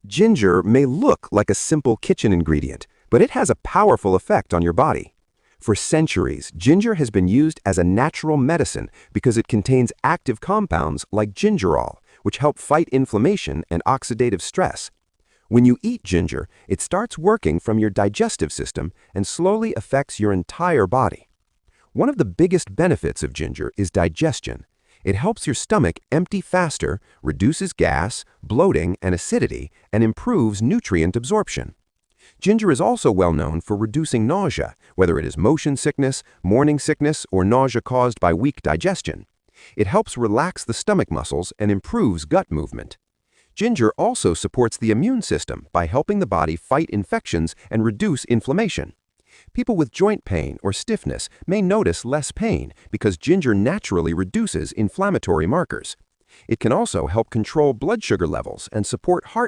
Ginger may look like a simple kitchen ingredient, but it has a powerful effect on your body. For centuries, ginger has been used as a natural medicine because it contains active compounds like gingerol, which help fight inflammation and oxidative stress. When you eat ginger, it starts working from your digestive system and slowly affects your entire body. One of the biggest benefits of ginger is digestion. It helps your stomach empty faster, reduces gas, bloating, and acidity, and improves nutrient absorption. Ginger is also well known for reducing nausea, whether it is motion sickness, morning sickness, or nausea caused by weak digestion. It helps relax the stomach muscles and improves gut movement. Ginger also supports the immune system by helping the body fight infections and reduce inflammation. People with joint pain or stiffness may notice less pain because ginger naturally reduces inflammatory markers. It can also help control blood sugar levels and support heart